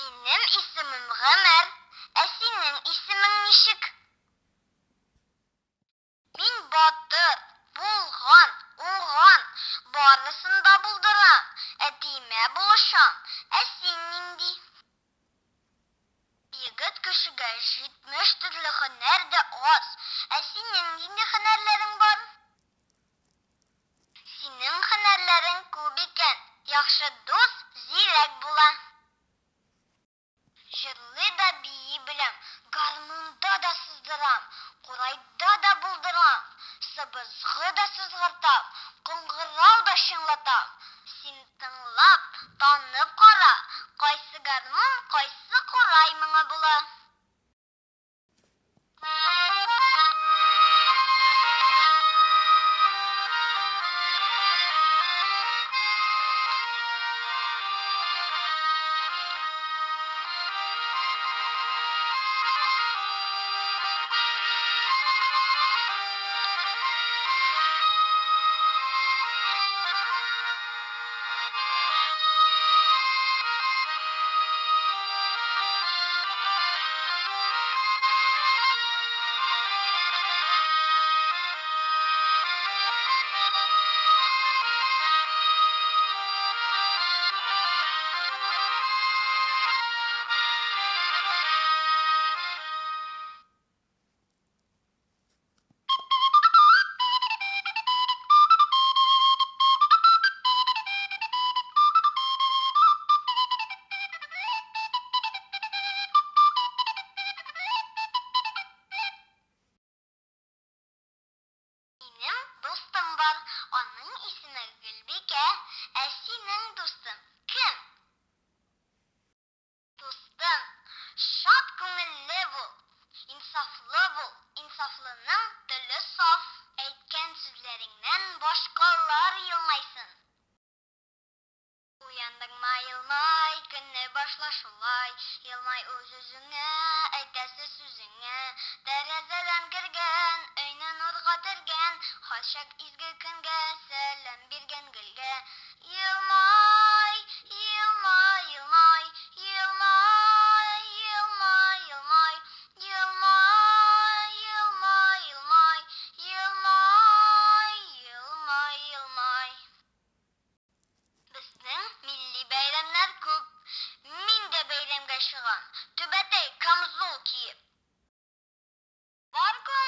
Минем исемем Гомәр, ә синең исемең ничек? Мин батыр, булган, уңган, барысын да булдырам, әтиемә булышам, ә син нинди? Егет кешегә 70 төрле һөнәр дә аз, ә синең нинди һөнәрләрең бар? Синең һөнәрләрең күп икән. Яхшы дус зирәк була. Җырлый да бии беләм, гармунда да сыздырам, курайда да булдырам, сыбызгы да сызгыртам, кыңгырау да чыңлатам. Син тыңлап, танып кара, кайсы гармун, кайсы курай моңы була. Минем дустым бар, аның исеме Гөлбикә. Ә синең дустың кем? Дустым, шат күңелле бул, инсафлы бул, инсафлының теле саф. Әйткән сүзләреңнән башкалар елмайсын. Уяндыңмы, елмай, көнне башла шулай, елмай үз-үзеңә, әйтәсе сүзеңә. Тәрәзәдән кергән, өйне нурга төргән, һәрчак изге көнгә сәлам биргән гөлгә. Елмай, елмай, елмай, елмай, елмай, елмай, елмай, елмай, елмай, елмай, елмай, елмай. Безнең милли бәйрәмнәр күп. Мин дә бәйрәмгә чыгам, түбәтәй, камзул киеп. Бар күңелем.